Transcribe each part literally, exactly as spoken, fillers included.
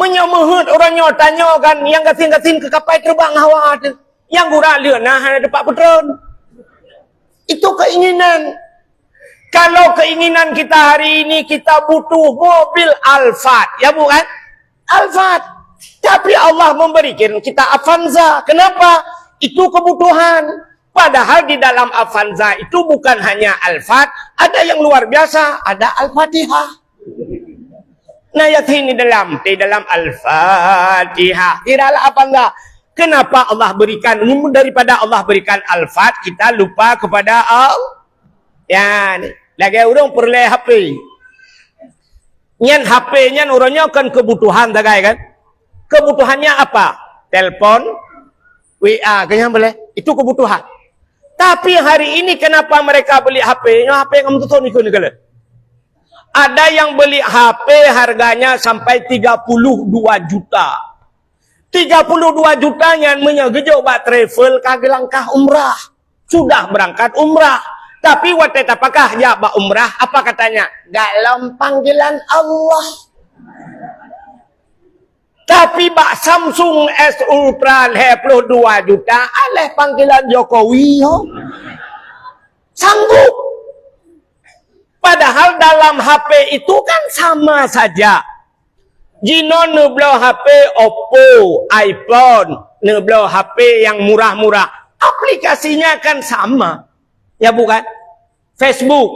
Meunyoe meuheuet uroe nyoe tanyoe kan, nyang gasien-gasien keu kapai teubang hawa teuh. Nyang gura leueh na hana teumpat peutron. Itu keinginan. Kalau keinginan kita hari ini, kita butuh mobil Alphard, ya bukan? Alphard. Tapi Allah memberikan kita Avanza. Kenapa? Itu kebutuhan. Padahal di dalam Avanza itu bukan hanya Alphard, ada yang luar biasa, ada Al-Fatihah. Nah, yasin di dalam, di dalam Al-Fatihah. Tidak ada Avanza. Kenapa Allah berikan, daripada Allah berikan Alphard, kita lupa kepada Allah? Ya, ni. Lagèe ureueng peureulèe H P. Nyan H P nyan uroe nyoe kan kebutuhan sagai kan? Kebutuhannya apa? Telepon, W A, kan nyan boleh. Itu kebutuhan. Tapi hari ini kenapa mereka beli H P? Nyoe H P kamu tutup ikut ni kala. Ada yang beli H P harganya sampai tiga puluh dua juta. Tiga puluh dua juta nyan meunyoe geujok bak travel ka geulangkah umrah. Sudah berangkat umrah. Tapi watèe tapakah jak bak umrah, apa katanya? Galom panggilan Allah. Tapi bak Samsung S Ultra lhèe ploh dua juta, alah panggilan Jokowi, ho. Sanggup. Padahal dalam H P itu kan sama saja. Jinoe neubloe H P Oppo, iPhone, neubloe H P yang murah-murah. Aplikasinya kan sama. Ya bukan? Facebook.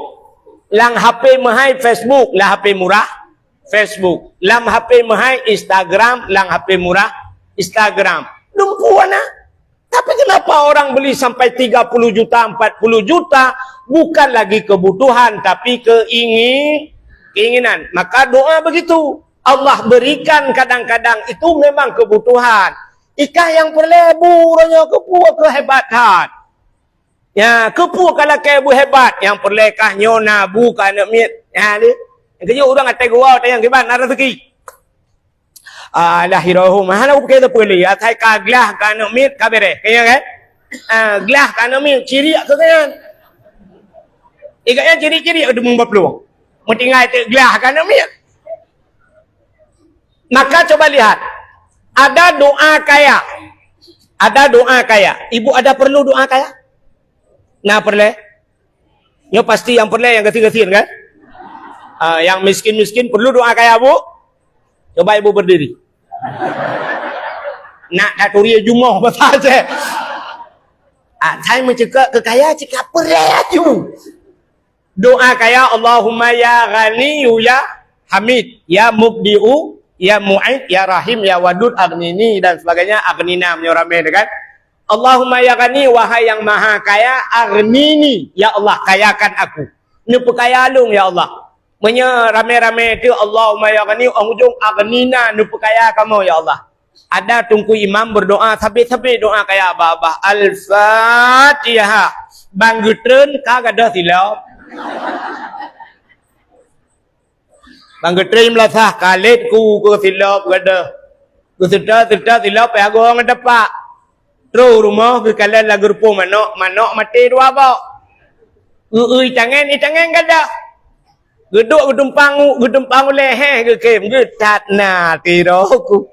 Lam H P meuhai Facebook, lam H P murah Facebook. Lam H P meuhai Instagram, lam H P murah Instagram. Dumpeue na. Tapi kenapa orang beli sampai tiga puluh juta, empat puluh juta? Bukan lagi kebutuhan, tapi keingi-, keinginan. Maka doa begitu. Allah berikan kadang-kadang itu memang kebutuhan. Ikah nyang peureulèe bu uroe nyoe keupeue keu hebat that. Ya, keupeue ka lakèe bu hebat, nyang peureulèe kah nyoe na bu keu aneuk miet. Ya, ni. Nyang keujeuet ureueng até gua tanyong kiban na rezeki. Ah, lahirahum. Hana upike teupeu lé. Asai ka glah keu aneuk miet, ka beres. Kaya kan? Ah, glah keu aneuk miet, cirik keu kaya. Ikat nyan cirik-cirik, ada meuba peluang. Meutinggai teuk glah keu aneuk miet. Maka coba lihat. Ada doa kaya. Ada doa kaya. Ibu ada perlu doa kaya? Nah, perlu. Nyoe pasti yang perlu yang gasien-gasien kan? Ah, yang miskin-miskin perlu doa kaya, Bu? Coba ibu berdiri. Nak taturi jumoh pasal je. Ah, saya mencekak ke kaya cekak perlu laju. Doa kaya, Allahumma ya Ghaniyyu ya Hamid, ya Mubdi'u, ya Mu'id, ya Rahim, ya Wadud, aghnini dan sebagainya, aghnina meunyoe ramé tu kan. Allahumma ya Ghani, wahai yang maha kaya, aghnini, ya Allah, kayakan aku. Neupeukaya lôn, ya Allah. Meunyoe ramé-ramé tu, Allahumma ya Ghani, ujong aghnina, neupeukaya kamoe, ya Allah. Ada teungku imam berdoa, sabé-sabé doa kaya babah. Al-Fatihah. Bang geutreun ka gadoh silop. Bang geutreun meulasah, kalét ku keu silop gadoh. Geuseutôt-seutôt silop pih agoe ngon tapak. Troh rumoh geukalon lam geureupoh manok, manok maté dua bok. Geu-eu itangen, itangen gadoh. Geuduek geutumpang, geutumpang ulèe, héh, geukém, geuthat na tiroku.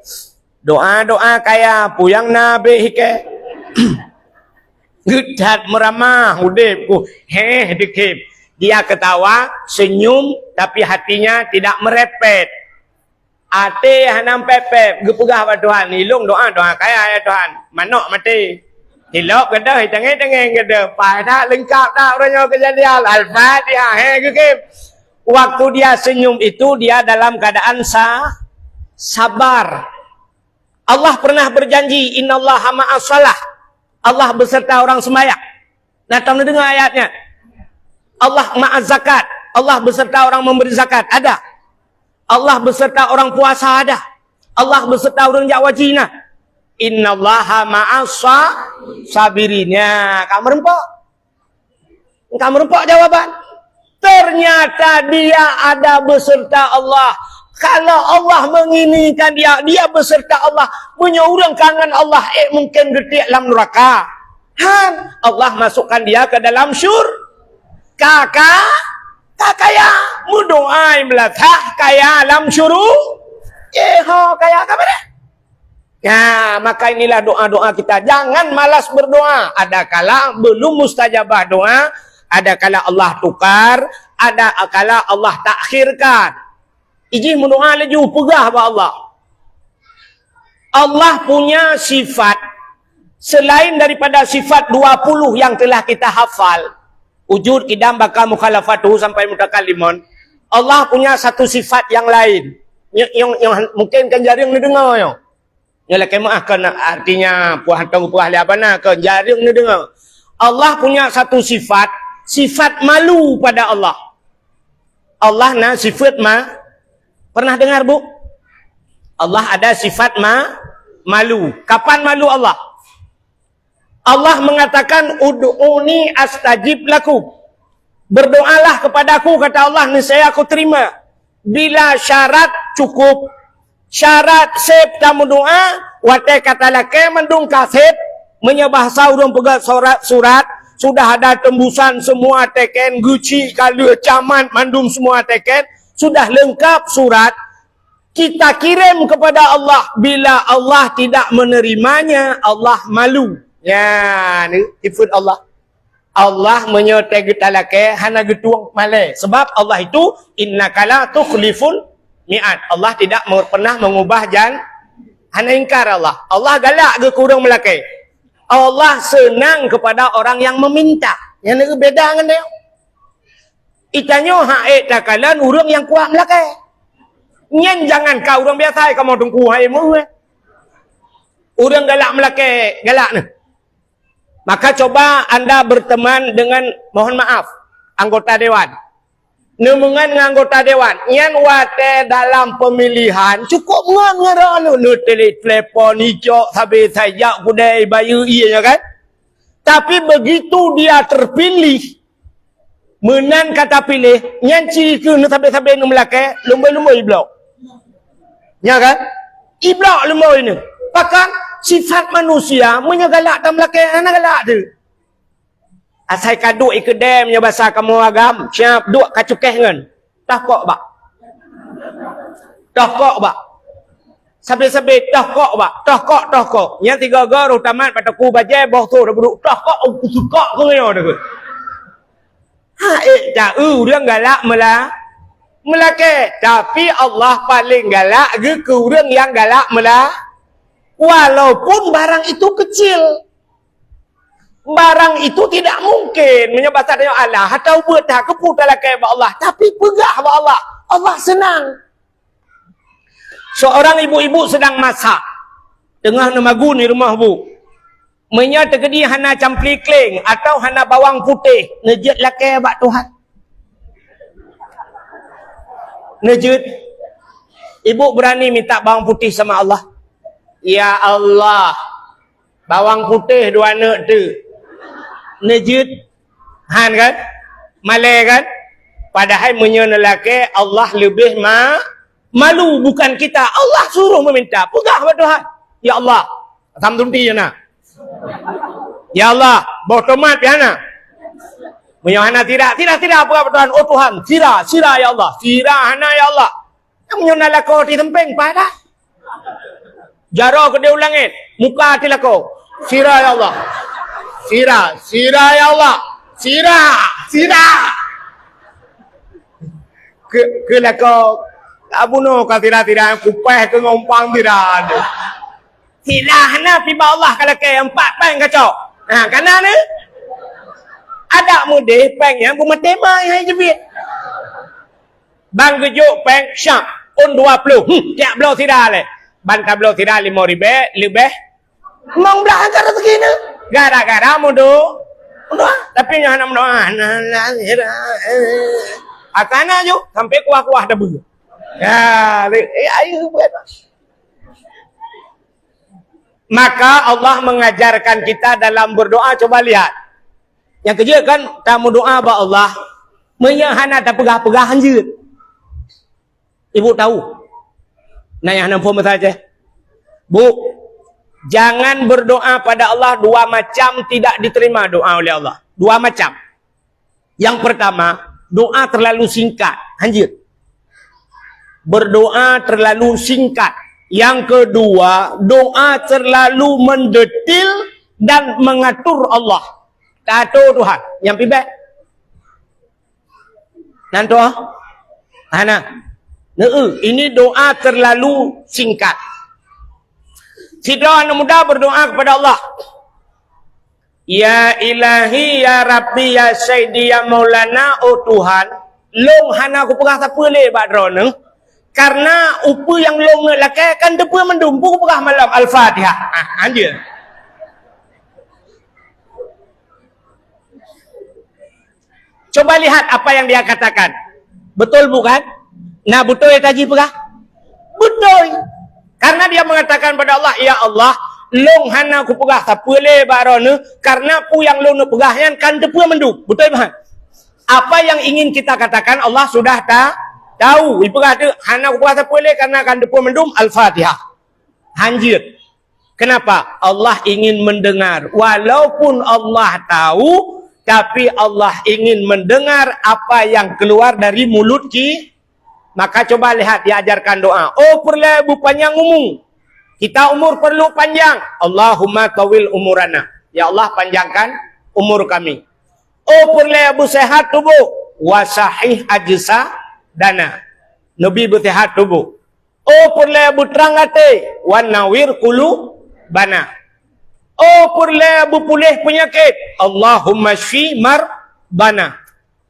Doa-doa kaya, puyang na beh hikée. Geuthat meuramah udép ku, héh, dikém. Dia ketawa, senyum, tapi hatinya tidak merepet. Até hana pép-pép, geupeugah bak Tuhan, "Ilôn doa, doa kaya, ya Tuhan. Manok maté. Silop gadoh, itangén-tangén gadoh." Paih that, leungkap that uroe nyoe keujadian. Al-Fatihah, héh, geukém. Waktu dia senyum itu, dia dalam keadaan sa-, sabar. Allah pernah berjanji, "Innallaha ma'as shalah." Allah beserta orang sembahyang. Nah, kamu dengar ayatnya. Allah ma'az zakat. Allah beserta orang memberi zakat. Ada. Allah beserta orang puasa. Ada. Allah beserta orang jak haji. Nah. "Innallaha ma'as sa-, sabirin." Ya, kamu rempok. Engkau meureumpok jawaban. Ternyata dia ada beserta Allah. Kalau Allah menginginkan dia, dia beserta Allah. Meunyoe ureuëng ka ngon Allah, ék mungken geutiek lam neuraka. Han, Allah masukkan dia ke dalam syur-, ka, ka, ka kaya. Meudoá meulasah kaya lam syuru-, Eh, ho kaya ka beureh. Ya, maka inilah doa-doa kita. Jangan malas berdoa. Ada kala belum mustajabah doa, ada kala Allah tukar, ada kala Allah takhirkan. Ijih meudoa laju, peugah bak Allah. Allah punya sifat, selain daripada sifat dua puluh yang telah kita hafal, wujud, qidam, baqa, mukhalafatuhu sampai mutakallimun, Allah punya satu sifat yang lain. Yang, yang, yang mungkin kan jarang neudeungoe nyoe. Nyoe lakée meuah kon, artinya peue hana geupeugah lé abana kon, jarang neudeungoe. Allah punya satu sifat, sifat malu pada Allah. Allah na sifat ma-, pernah dengar, Bu? Allah ada sifat ma-, malu. Kapan malu Allah? Allah mengatakan, "Ud'uni astajib lakum." "Berdoalah kepadaku," kata Allah, "niscaya aku terima." Bila syarat cukup. Syarat sép tameudoa, watée ka talakée mandum ka sép, meunyoe bahasa ureuëng peugah surat, surat, sudah ada tembusan semua teken, geuchik ka lheueh camat mandum semua teken, sudah lengkap surat, kita kirim kepada Allah. Bila Allah tidak menerimanya, Allah malu. Ya, ni sifat Allah. Allah meunyoe teu geutalakée hana geutueng malée. Sebab Allah itu, "Innaka la tukhliful mi'ad." Allah tidak me-, pernah mengubah jan-, hana ingkar Allah. Allah galak geuh keu ureuëng meulakée. Allah senang kepada orang yang meminta. Nyang na beda ngon dia. Itanyoe hak ék takalon ureuëng nyang kuat meulakée. Nyan jangankan ureuëng biasa, kamoe teungku hai meu. Ureuëng galak meulakée, galak neuh. Maka coba anda berteman dengan, mohon maaf, anggota dewan. Neumeungon ngon anggota dewan, nyan watée dalam pemilihan, cukup ngon ngeuranu, neutele-, telepon, icok, sabe saja kudai bayeue ié nyan kan. Tapi begitu dia terpilih, meunan ka tapiléh, nyan ci keuh neusabe-sabe neumeulakée, lumboi-lumboi iblok. Nya kan? Iblok lumboi neu. Pakan sifat manusia, meunyoe galak tameulakée, hana galak teuh. Asai ka duek ikeudée, meunyoe basa kamoe agam, siap duek ka cukéh ngon. Toh kok bak. Toh kok bak. Sabe-sabe toh kok bak. Toh kok, toh kok. Nyan tiga-tiga roh tamat bak teungku bajée, boh tu dah buduk. Toh kok, oh, kusukok keu nyoe dah. Ha, ék ta-, eu, ureuëng galak meula-, meulakée. Tapi Allah paléng galak geuh keu ureuëng nyang galak meula-, walaupun barang itu kecil. Barang itu tidak mungkin. Meunyoe basa tanyoe alah, atau buet that keupeue talakée bak Allah. Tapi peugah bak Allah. Allah senang. Seorang ibu-ibu sedang masak. Teungoh neumagun di rumoh bu. Meunyoe teukeudi hana campli kléng atau hana bawang putéh, neujeuet lakée bak Tuhan. Neujeuet. Ibu berani minta bawang putih sama Allah. Ya Allah, bawang putéh dua neuk teuk. Neujeuet. Han kan? Malée kan? Padahai meunyoe neulakée, Allah leubeh ma-, malu, bukan kita. Allah suruh meminta. Peugah bak Tuhan. Ya Allah. Asam tunti je na. Ya Allah, boh tomat pih hana. Meunyoe hana sira, sira, sira, peugah bak Tuhan, "Oh Tuhan, sira, sira ya Allah, sira hana ya Allah." Meunyoe na lakoe di sempeng, paih dah. Jaroe keudeh u langét, muka di lakoe. "Sira ya Allah. Sira, sira ya Allah. Sira, sira." Keu, keu lakoe, abunoe ka sira-sira, kupaih keu ngon umpang sira. Sira hana, pi bak Allah ka lakée, empat péng kacok. Ha, kana ni? Adak meudeh péng nyang beumaté mai hai jeubiet. Ban geujok péng syak, ôn dua ploh. Hmm, tiak bloe sira lé. Ban tabloe sira limong ribée, leubeh. Limong blaih angka rezeki ni. Gara-gara mudo. Mudo, tapi nyang hana mudo. Ah, nah, nah, sira. Eh. Akana ju, sampai kuah-kuah debu. Ya, le-, eh, ayo buat. Maka Allah mengajarkan kita dalam berdoa, coba lihat. Nyang keujeuet kan, tameudoa bak Allah, meunyoe hana tapeugah-peugah hanjeuet. Ibu tahu? Nah, nyang hana phon meusaja. Bu, jangan berdoa pada Allah dua macam tidak diterima doa oleh Allah. Dua macam. Yang pertama, doa terlalu singkat, hanjeuet. Berdoa terlalu singkat. Yang kedua, doa terlalu mendetil dan mengatur Allah. Tato Tuhan, nyang pibek. Nan toh? Hana. Neu, ini doa terlalu singkat. Sidroe aneuk muda berdoa kepada Allah. Ya Ilahi, ya Rabbi, ya Sayyidi, ya Maulana, oh Tuhan, lôn hana kupeugah sapeue lé bak Droeneueh, karena upeue nyang lôn neuk lakée kan teupeue mandum, peue kupeugah malam. Al-Fatihah. Ah, anjeue. Coba lihat apa yang dia katakan. Betul bukan? Nah, betul ya tadi peugah? Betul. Karena dia mengatakan pada Allah, "Ya Allah, lôn hana kupeugah sapeue lé bak Droeneueh, karena peue nyang lôn peugah nyan kan teupeue mandum." Betul bukan? Apa yang ingin kita katakan, Allah sudah ta-, tahu. Ipeugah tu, "Hana kupeugah sapeue lé karena kan teupeue mandum." Al-Fatihah. Hanjeuet. Kenapa? Allah ingin mendengar. Walaupun Allah tahu, tapi Allah ingin mendengar apa yang keluar dari mulut ki-, maka coba lihat diajarkan doa. Oh, peureulée beupanjang umu. Kita umur perlu panjang. Allahumma tawil umurana. Ya Allah, panjangkan umur kami. Oh, peureulée beusehat tuboh. Wasahih ajsadana. Neubi beusehat tuboh. Oh, peureulée beutrang até, wa nawwir qulubana. Oh, peureulée beupuléh peunyakét, Allahumma syfi marbana.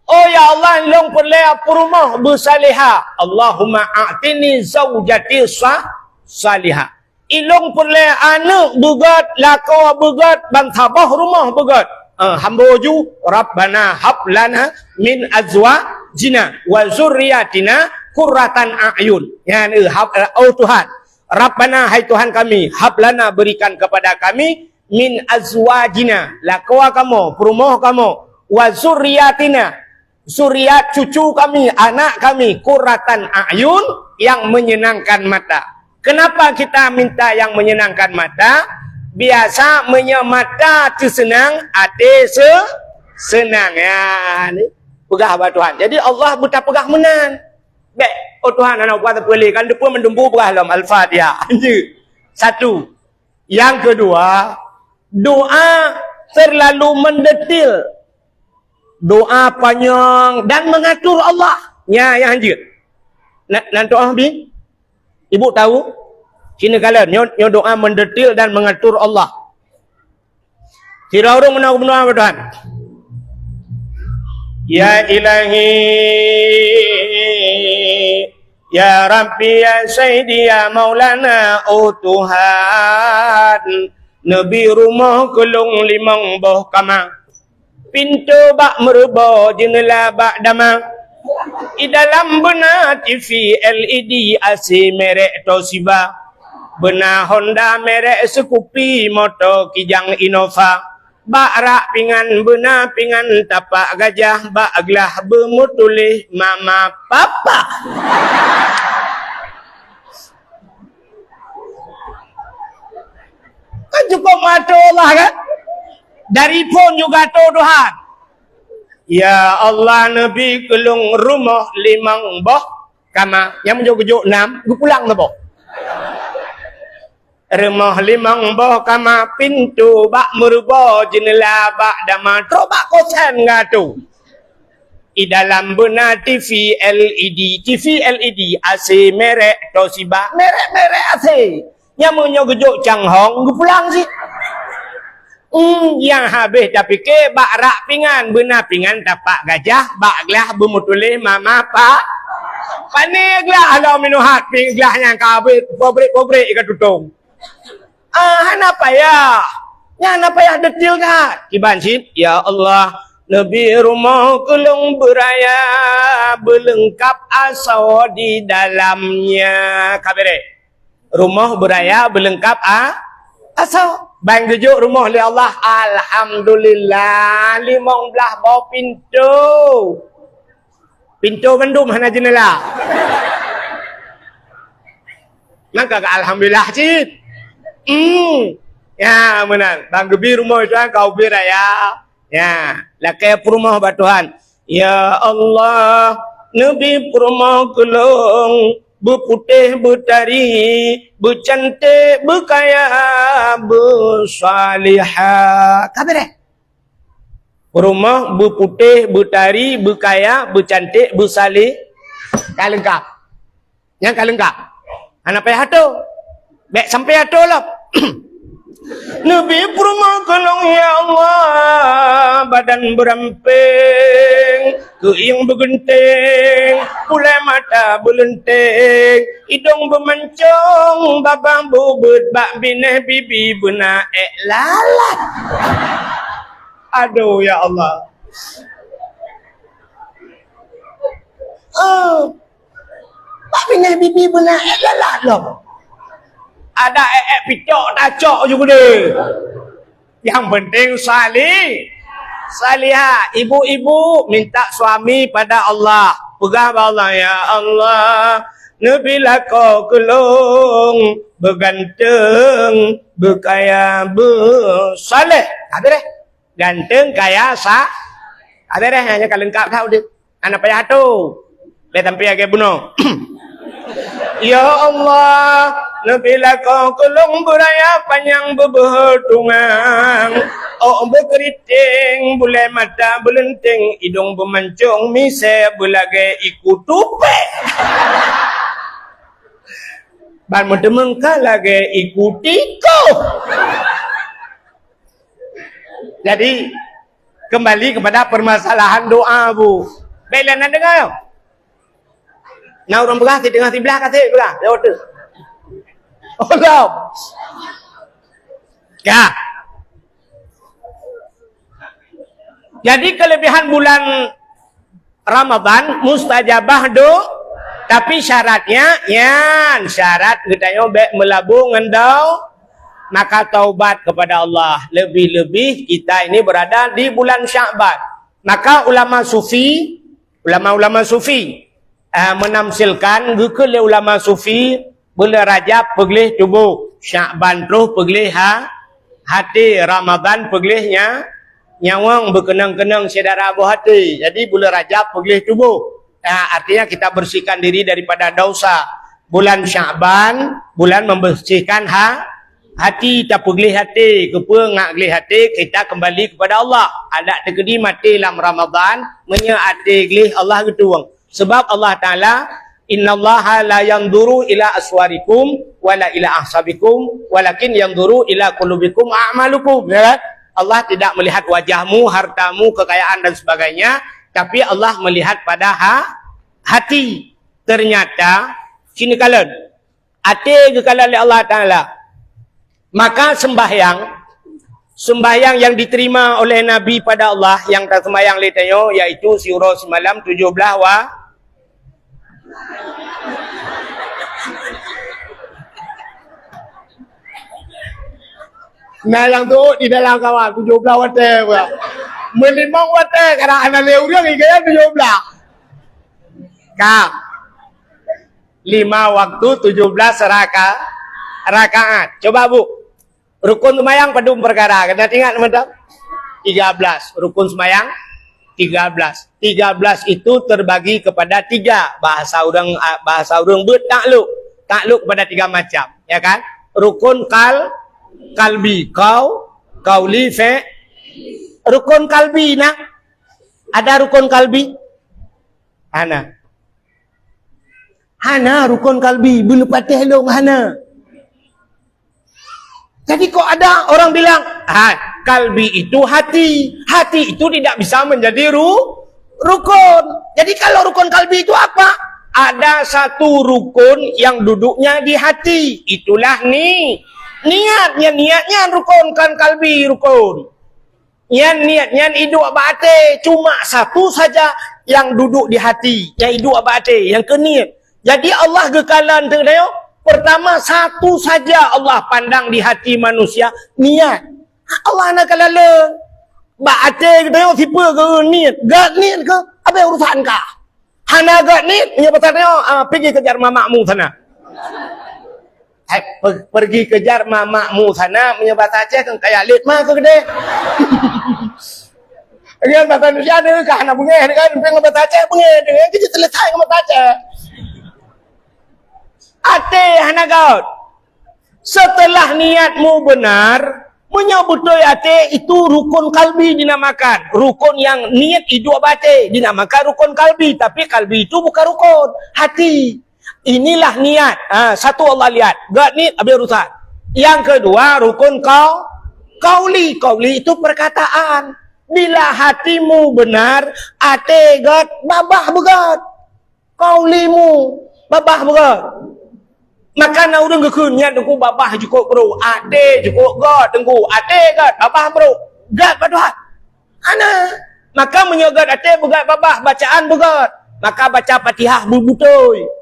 Oh, ya Allah, ilôn peureulée peurumoh beusalihah, Allahumma a'tini zaujati sa-, salihah. Ilôn peureulée aneuk beugét, lakoe beugét, bansaboh rumoh beugét. Eh, hamba ju, Rabbana hab lana min azwajina wa zurriyatina qurratan a'yun. Nyan, eh, hab, eh, oh Tuhan, Rabbana, hai Tuhan kami, hab lana, berikan kepada kami, min azwajina, lakoe kamoe, peurumoh kamoe, wa zurriyatina, zuriat cucu kami, anak kami, qurratan a'yun, yang menyenangkan mata. Kenapa kita minta yang menyenangkan mata? Biasa meunyoe mata teuseunang, até se-, seunang. Ya, ni peugah bak Tuhan. Jadi Allah beuta peugah meunan. Bék, oh Tuhan, hana kuat peulé, kan depan mendumbu peugah lom Al-Fatihah. Satu. Yang kedua, doa terlalu mendetil. Doa panjang dan mengatur Allah. Nya, nyang hanjeuet. Na, nan doa bi? Ibu tahu? Sini kalian, nyoe, nyoe doa mendetil dan mengatur Allah. Sira ureueng meunan geumeundoa bak Tuhan. Ya Ilahi, ya Rabbi, ya Sayyidi, ya Maulana, oh Tuhan, neubi rumoh keu lôn limong boh kama. Pintoe bak meurubo, jeuneula bak dama. I dalam beuna T V L E D, A C merek Toshiba. Beuna Honda merek Scoopy, moto Kijang Innova. Bak rak pingan beuna pingan tapak gajah, bak glah beumeutuléh mama papa. Kan cukup meuatur Allah kan? Dari phon juga atur Tuhan. Ya Allah, neubi keu lôn rumoh limong boh kama. Nyang meujok-jok nam, geupulang saboh. Rumoh limong boh kama, pintoe bak meurubo, jeuneula bak dama, trok bak kosan geuatô. I dalam beuna T V L E D, T V L E D, A C merek Toshiba, merek-merek A C. Nyang meunyoe geujok Changhong, geupulang cit. Hmm, nyang habéh tapike bak rak pingan, beuna pingan tapak gajah, bak glah beumeutuléh mama pa-, pane glah lom meunohat, pi-, glah nyang ka habéh, pabrik-pabrik ka tutong. Ah, hana payah. Nyan hana payah detil that. Kiban cit, ya Allah, neubi rumoh keu lôn beuraya, beuleungkap asoe di dalamnya. Ka beureh. Rumoh beuraya beuleungkap a-, asoe. Ban geujok rumoh lé Allah, alhamdulillah, limong blaih boh pintoe. Pintoe mandum hana jeuneula. Maka ka alhamdulillah cit. Hmm. Ya, meunan. Ban geubi rumoh Tuhan ka ubé raya. Ya, lakée peurumoh bak Tuhan. Ya Allah, neubi peurumoh keu lôn beuputéh, beutari, beucanték, beukaya, beusalihah. Ka beureh. Peurumoh beuputéh, beutari, beukaya, beucanték, beusaleh, ka leungkap. Nyang ka leungkap. Hana payah atoe. Bék sampai atoe lom. Neubi peurumoh keu lôn, ya Allah, badan beurampéng, keuieng beugeunteng, pulai mata beuleunteng, idong beumancong, babah bubet, bak binéh bibi beuna ék lalat. Aduh, ya Allah. Oh. Bak binéh bibi beuna ék lalat lom. Ada ék-ék picok tacok ju keudeh. Yang penting salih, salihah. Ibu-ibu minta suami pada Allah. Peugah bak Allah, "Ya Allah, neubi lakoe keu lôn beuganteng, beukaya, beusaleh." Habis deh. Ganteng, kaya, sa-, habis deh, hanya ka leungkap that udeb. Hana payah atoe. Lé sampai lagèe bunoe. Ya Allah, neubi lakoe keu lôn beuraya panyang beubeuhe tungang. Ôk beukeuriteng, bulèe mata beuleunteng, idong beumancong misé beulagèe iku tupèe. Ban meuteumeung ka lagèe iku tikoh. Jadi, kembali kepada permasalahan doa, Bu. Baik, laén na deungö. Na ureueng peugah, siteungoh siblah ka sép peugah. Ya, beutôi. Oh, lom. Ya. Jadi, kelebihan bulan Ramadan mustajabah do, tapi syaratnya, nyan, syarat geutanyoe bèk meulabu ngon do, maka taubat kepada Allah. Lebih-lebih kita ini berada di bulan Sya'ban. Maka ulama sufi, ulama-ulama sufi, eh, menamsilkan, geukheun lé ulama sufi, Buleuen Rajab peugleh tuboh, Syakban troh peugleh ha-, até, Ramadhan peugleh nya-, nyawöng, beukeunong-keunong syedara boh até. Jadi, buleuen Rajab peugleh tuboh. Ah, artinya kita bersihkan diri daripada dosa. Bulan Syakban, bulan membersihkan ha-, hati, tapeugleh até. Keupeue ngat gleh até? Kita kembali kepada Allah. Adak teukeudi maté lam Ramadhan, meunyoe até gleh Allah geutueng. Sebab Allah Taala, "Innallaha la yanzuru ila aswarikum wala ila ahsabikum, walakin yanzuru ila qulubikum wa a'malukum," ya kan? Allah tidak melihat wajahmu, hartamu, kekayaan dan sebagainya, tapi Allah melihat pada ha-, hati. Ternyata, sini kalon. Até geukalon lé Allah Taala. Maka sembahyang, sembahyang yang diterima oleh Nabi pada Allah, nyang taseumbahyang lé tanyoe, yaitu siuroe simalam tujoh blaih wa-, na nyang tu'oh di dalam kawan, tujoh blaih watèe pula. Meulimong watèe, kadang hana lé ureueng, igaya tujoh blaih. Ka. Lima waktu, tujoh blaih raka-, rakaat. Coba, Bu. Rukun seumayang padum peukara? Keuneuk ingat mantong? Tiga belas. Rukun seumayang, tiga belas. Tiga belas itu terbagi kepada tiga. Bahasa ureueng, ah, bahasa ureueng beuet takluk. Takluk kepada tiga macam, ya kan? Rukun kal-, kalbi. Kau, kauli, fe-, rukun kalbi, nah. Ada rukun kalbi? Hana. Hana rukun kalbi, beuneupatéh lôn hana. Jadi kok ada orang bilang, "Ah, kalbi itu hati. Hati itu tidak bisa menjadi ru-, rukun." Jadi kalau rukun kalbi itu apa? Ada satu rukun yang duduknya di hati. Itulah ni-, niat. Nyan niat nyan rukun, kan kalbi rukun. Nyan niat nyan iduek bak até, cuma satu saja yang duduk di hati, yang iduek bak até, nyang keuh niet. Jadi Allah geukalon teuk tanyoe, pertama satu saja Allah pandang di hati manusia, niat. Allah hana kalon le. Bak até geutanyoe sipeue geu niet, gak niet keu, abéh urusan ka. Hana gak niet, meunyoe basa tanyoe, ah, pigi kejar mamakmu sana. Hai, pe-, pergi kejar mamakmu sana, meunyoe basa Aceh kan kaya lét ma keu keudéh. Ngon basa Indonesia ni ka hana beungéh kan, tapi ngon basa Aceh beungéh, dengan kita selesai ngon basa Aceh. Até hana göt. Setelah niatmu benar, meunyoe beutôi até, itu rukun kalbi dinamakan. Rukun nyang niet iduek bak até dinamakan rukun kalbi, tapi kalbi itu bukan rukun, hati. Inilah niat. Ha, satu Allah lihat. Göt niet, habis urusan. Yang kedua, rukun kau, kauli. Kauli itu perkataan. Bila hatimu benar, até göt, babah beugöt. Kaulimu, babah beugöt. Maka na ureuëng geukheun nyan, Teungku, babah jukôb brôk, até jukôb göt, Teungku, até göt, babah brôk. Göt bak Tuhan. Hana. Maka meunyoe göt até, beugöt babah, bacaan beugöt, maka baca Fatihah beubeutôi.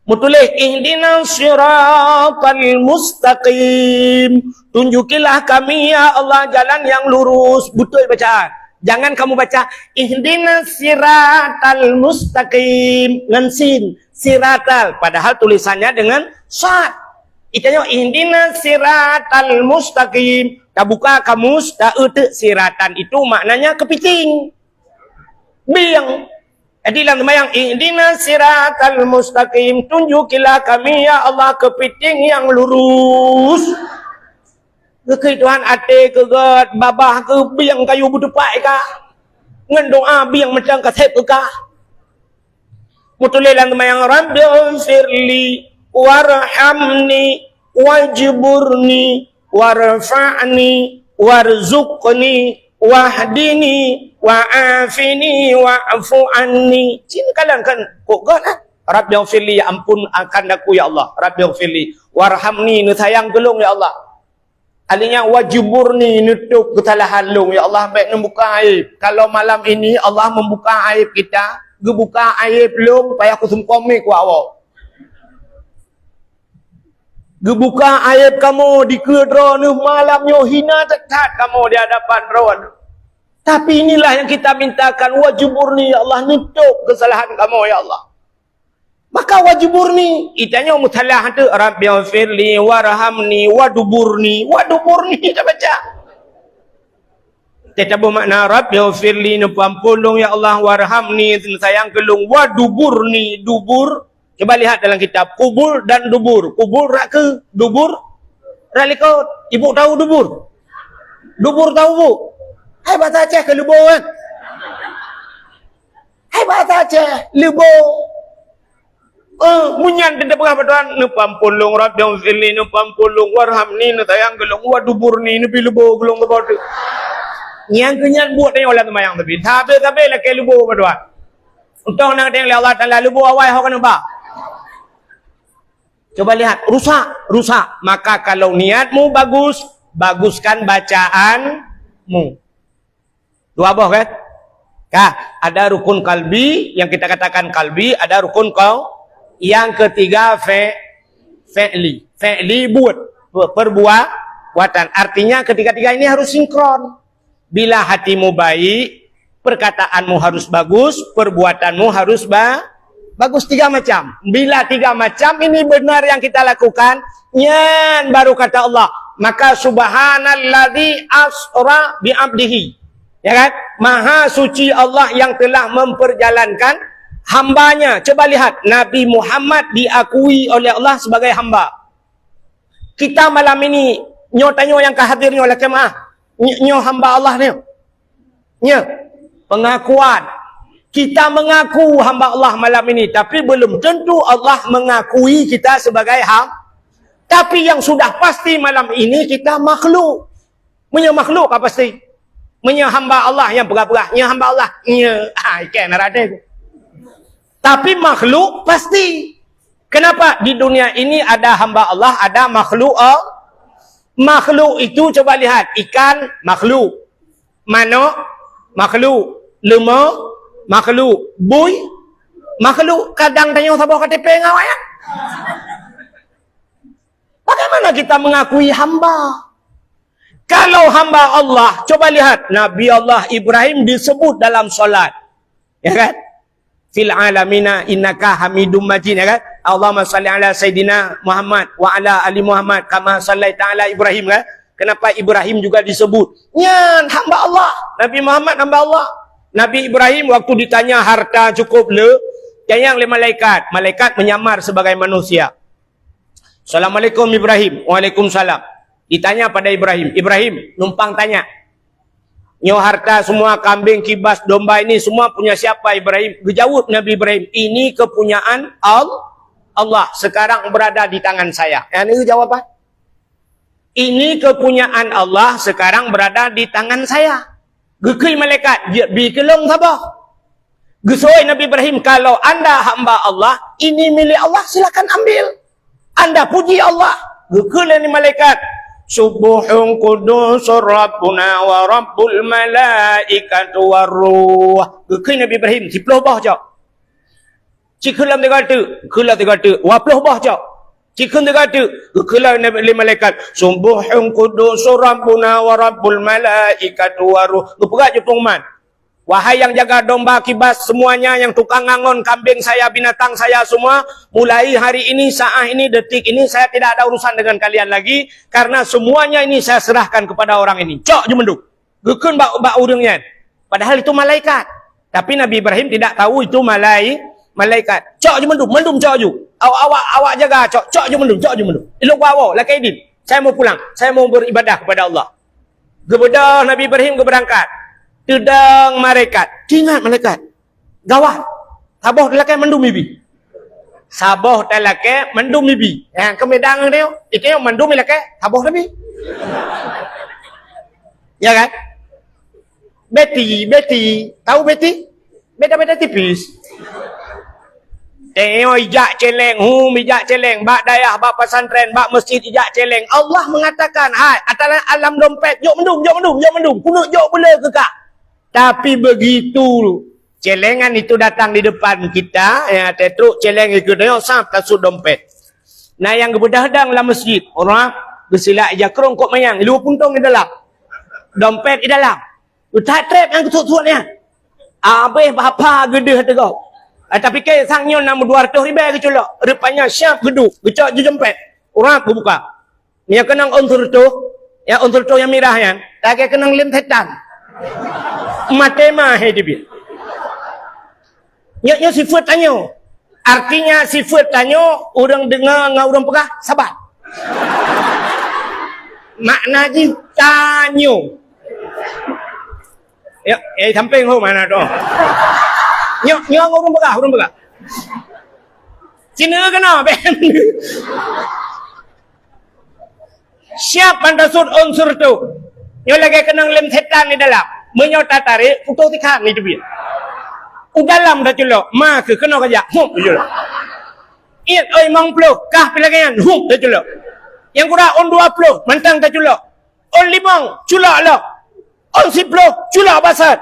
Meutuléh, "Ihdinas siratal mustaqim." Tunjukilah kami, ya Allah, jalan yang lurus. Beutôi bacaan. Jangan kamu baca, "Ihdinas siratal mustaqim," ngon sin. Siratal. Padahal tulisannya dengan sad. Itanyoe, "Ihdinas siratal mustaqim." Tabuka kamus, ta-, euteuk siratan itu maknanya kepiting. Bieng. Jadi lam seumayang, "Ihdinas siratal mustaqim, tunjukilah kami, ya Allah, kepiting yang lurus." Geukheun Tuhan, até keu göt, babah keu bieng kayu beutupak i kah. Ngon doa bieng mantong ka sép keu kah. Meutuléh lam seumayang, "Rabbighfirli warhamni wajburni warfa'ni warzuqni wahdini wa'afini wa'fu anni." Cit kalon kan kok göt lah. "Rabbighfirli," ya ampun akan aku, ya Allah. "Rabbighfirli warhamni," neusayang keu lôn, ya Allah. Alinyan, "Wajburni," neutôp keusalahan lôn, ya Allah, bék neubuka aib. Kalau malam ini Allah membuka aib kita, geubuka aib lôn, payah kuseumpom mi kuawok. Geubuka aib kamoe dikeue Droeneuh, malam nyoe hina that-that kamoe di hadapan Droeneuh. Tapi inilah yang kita mintakan, "Wajburni," ya Allah, neutôp keusalahan kamoe, ya Allah. Maka, "Wajburni," itanyoe meusalah tu, "Rabbighfirli warhamni waduburni." Waduburni tabaca. Teutabeuh makna, "Rabbighfirli," neupeuampôn lôn, ya Allah, "warhamni," sayang keu lôn, "waduburni," dubur. Coba lihat dalam kitab, kubul dan dubur. Kubul rot keue, dubur rot likot. Ibu tahu dubur? Dubur tahu, Bu? Hai bahasa Aceh keu leubo, kan? Hai bahasa Aceh, leubo. Eh, meunyan teupeugah bak Tuhan, "Neupeuampôn lôn, Rabbighfirli," neupeuampôn lôn, "warhamni," neusayang keu lôn, "waduburni," neubri leubo keu lôn saboh teuk. Nyang keu nyan buet tanyoe lam seumayang, tapi sabe-sabe lakée leubo bak Tuhan. Untông na geutanyoe lé Allah Taala leubo awai ho keuneuk ba. Coba lihat, rusak, rusak. Maka kalau niatmu bagus, baguskan bacaanmu. Dua boh kan? Kah, ada rukun kalbi, yang kita katakan kalbi, ada rukun kau. Yang ketiga, fe-, fi'li. Fi'li buat, pe-, perbuatan. Artinya ketiga-tiga ini harus sinkron. Bila hatimu baik, perkataanmu harus bagus, perbuatanmu harus ba-, bagus, tiga macam. Bila tiga macam ini benar yang kita lakukan, nyan baru kata Allah, maka, "Subhanalladzi asra bi abdihi." Ya kan? Maha suci Allah yang telah memperjalankan hambanya. Coba lihat, Nabi Muhammad diakui oleh Allah sebagai hamba. Kita malam ini, nyoe tanyoe nyang ka hadir nyoe lakée meuah. Ny-, nyoe hamba Allah nyoe. Nyoe, pengakuan. Kita mengaku hamba Allah malam ini, tapi belum tentu Allah mengakui kita sebagai ham-, tapi yang sudah pasti malam ini kita makhluk. Meunyoe makhluk ka pasti. Meunyoe hamba Allah nyang peugah-peugah, nyoe hamba Allah, nyoe, ah, ikan ada. Tapi makhluk pasti. Kenapa? Di dunia ini ada hamba Allah, ada makhluk Allah. Makhluk itu coba lihat, ikan makhluk, manok makhluk, leumô makhluk, bui makhluk. Kadang tanyoe saboh K T P ngon awaknyan. Bagaimana kita mengakui hamba? Kalau hamba Allah, coba lihat, Nabi Allah Ibrahim disebut dalam salat. Ya kan? "Fil alamina innaka hamidum majid," ya kan? "Allahumma shalli ala sayyidina Muhammad wa ala ali Muhammad kama shallaita ala Ibrahim," kan? Kenapa Ibrahim juga disebut? Nyan hamba Allah. Nabi Muhammad hamba Allah. Nabi Ibrahim waktu ditanya harta cukup le, tanyong lé malaikat. Malaikat menyamar sebagai manusia. "Assalamualaikum Ibrahim." "Waalaikumsalam." Ditanya pada Ibrahim, "Ibrahim, numpang tanya. Nyoe harta semua, kambing, kibas, domba ini semua punya siapa, Ibrahim?" Geujaweueb Nabi Ibrahim, "Ini kepunyaan Al-, Allah, sekarang berada di tangan saya." Nyan jawaban. "Ini kepunyaan Allah, sekarang berada di tangan saya." Geukheun malaikat, "Jeuet bi keu lôn saboh." Geuseuôt Nabi Ibrahim, "Kalau anda hamba Allah, ini milik Allah, silakan ambil. Anda puji Allah." Geukheun lé malaikat, "Subbuhun quddusur Rabbuna wa Rabbul malaikatu war ruh." Geukheun Nabi Ibrahim, "Siploh boh cok." Cit kheun lom tiga teuk, kheun lom tiga teuk, dua ploh boh cok. Cit kheun tiga teuk, kheun lom lé malaikat, "Subbuhun quddusur Rabbuna wa Rabbul malaikatu war ruh." Geupeugah jih pengumuman, "Wahai yang jaga domba, kibas, semuanya, yang tukang ngangon kambing saya, binatang saya semua, mulai hari ini, saat ini, detik ini, saya tidak ada urusan dengan kalian lagi, karena semuanya ini saya serahkan kepada orang ini." Cok jih mandum. Geukheun bak, bak ureuëng nyan. Padahal itu malaikat. Tapi Nabi Ibrahim tidak tahu itu malai-, malaikat. "Cok jih mandum, mandum cok jih. Awak, awak, awak jaga cok, cok jih mandum, cok jih mandum. Ilok gua awak, lakée idin. Saya mau pulang, saya mau beribadah kepada Allah." Geubeudôh Nabi Ibrahim geubeurangkat. Teudong malaikat. Teuingat malaikat. Gawat. Saboh talakée mandum ibi. Saboh talakée mandum ibi. Nyang keu medang dia, itu nyang mandum ilakée, saboh tapi. Ya kan? Betty, Betty. Tahu Betty? Beda-beda tipis. Tengok ijak celeng, hum, ijak celeng. Bak dayah, bak pesantren, bak masjid ijak celeng. Allah mengatakan, "Hai, atalan alam dompet, jok mandum, jok mandum, jok mandum. Kunut jok bela keu kak." Tapi begitu celengan itu datang di depan kita, ya, tetruk celeng ikut tengok, sab tasut dompet. Nah, yang geubeudôh dang lam masjid, orang geusilak ija krong kok mayang, lheueh puntong di dalam. Dompet di dalam. Utak trep nyang keusut-sut nyan. Abéh bapa geudeh teugok. Ah, tapi ke sang nyoe nam dua ratus ribèe geuculok. Rupanya siap geuduek, geucok jih dompet. Orang geubuka. Nyang keunong unsur tuh, ya unsur tuh nyang mirah nyan, lagèe keunong lem setan. Maté mah hai dibi. Nyoe, nyoe sifeuet tanyoe. Artinya sifeuet tanyoe, ureuëng deungoe ngon ureuëng peugah, saban. Makna jih tanyoe. Ya, eh sampéng ho mana tu? Nyoe, nyoe ureuëng peugah, ureuëng peugah. Cina kena ben. Siap ban tasut unsur tuh. Nyoe lagèe keunong lem setan di dalam. Meunyoe tatarék, putôh tikhan di teubiet. U dalam taculok, ma keuh keunoe kajak. Hup, taculok. Iet, oi, limong ploh, kah pih lagèe nyan. Hup, taculok. Nyang kurang ôn dua ploh, mantong taculok. Ôn limong, culok lom. Ôn siploh, culok baset.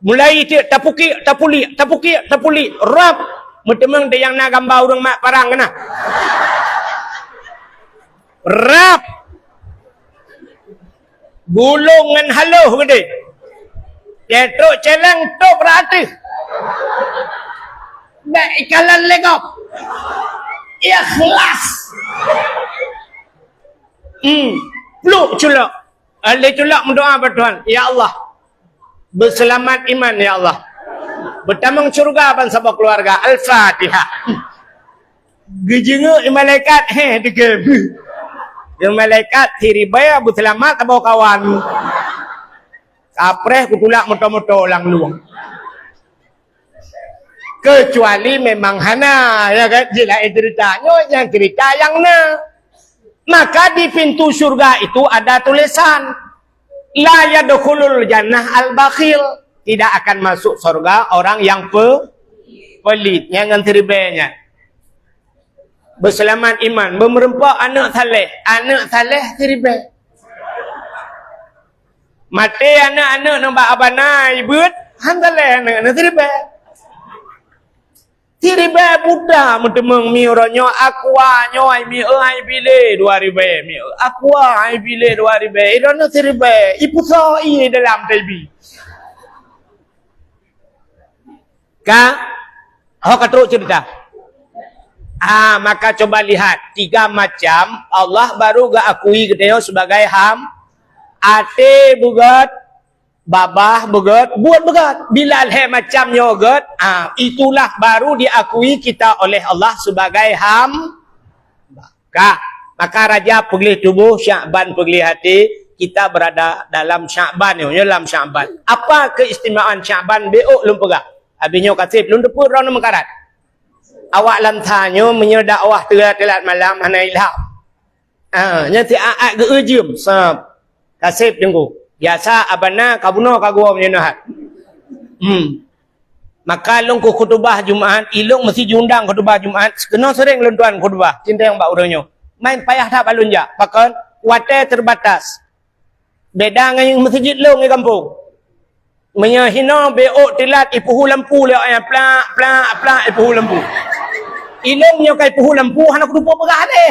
Mulai tiek tapukiek, tapuliek, tapukiek, tapuliek. Rab. Meuteumèe di nyang na gamba ureuëng mat parang keunan. Rab. Gulong ngon haloh geude. Tetrok celeng top rata. Bèk ikalan legok. Ikhlas. Hmm. Pluk culok. Lé culok meudoa bak Tuhan, "Ya Allah, beuseulamat iman, ya Allah. Beutamong syeuruga ban saboh keuluwarga." Al-Fatihah. Geujeungeuek malaikat, heh, degem. Malaikat siribèe beuseulamat saboh kawan. Kapreh kutulak moto-moto lam luwang. Kecuali memang hana, ya kan? Jih laén cerita. Nyoe nyang cerita nyang na. Maka di pintu syurga itu ada tulisan, "La yadkhulul jannah al-bakhil." Tidak akan masuk surga orang yang pe-, pelit. Nyang ngon siribèe nyan. Beuseulamat iman, beumeureumpok aneuk saleh, aneuk saleh siribèe. Maté aneuk-aneuk nibak abana ibeuet, han saleh aneuk-aneuk siribèe. Siribèe buta meuteumèe mi uroe nyoe aqua nyoe ai mi ai bile dua ribèe mi aqua ai bile dua ribèe. Iroe nyoe siribèe, ipusoe ie dalam taibi. Ka? Ho ka trok cerita. Ah, maka coba lihat, tiga macam Allah baru geuakui geutanyoe sebagai ham-, até beugèt, babah beugèt, buet beugèt. Bila lhèe macam nyoe gèt, ah, itulah baru diakui kita oleh Allah sebagai ham-, ka. Maka Rajab peugleh tuboh, Syakban peugleh até, kita berada dalam Syakban nyoe, nyoe lam Syakban. Apa keistimewaan Syakban? Bék lôn peugah. Habéh nyoe ka sép lôn teupeu droeneuh meukarat. Awak lam sa nyoe meunyoe dakwah teulat-teulat malam hana ilham. Ah, nyan si aat geu-eu jeuem, sab. Ka sép teungku. Biasa abana ka bunoe ka geuwoe meunyoe neuhat. Hmm. Maka lôn keu khutubah Jumat, ilôn meusti jiundang khutubah Jumat, keunoe seuréng lôn tuan khutubah, cinteng bak ureuëng nyoe. Main payah that bak lôn jak, pakon watée teubatas. Beda ngon meuseujid lôn di gampông. Meunyoe hinoe bék teulat ipeuhu lampu lé awaknyan, plak, plak, plak, ipeuhu lampu. Ilôn nyoe ka ipeuhu lampu, hana kuteupeu peugah lé.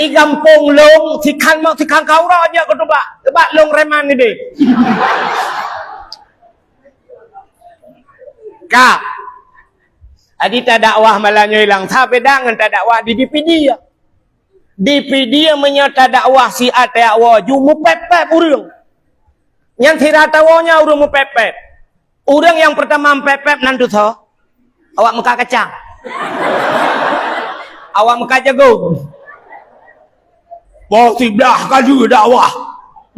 I gampông lôn, sikhan mak sikhan kaura jak keutubak. Sebab lôn reman idéh. Ka. Adi tadakwah malam nyoe ilang sa beda ngon tadakwah di D P D. Di P D meunyoe tadakwah siat tajak woe ju meupép-pép ureuëng. Nyan sira tawoe nyan ureuëng meupép-pép. Ureuëng nyang peurtama meupép-pép nan tusoe. Awak meukat kacang. Awak meukat jagong. Poh siblaih ka jeuet dakwah.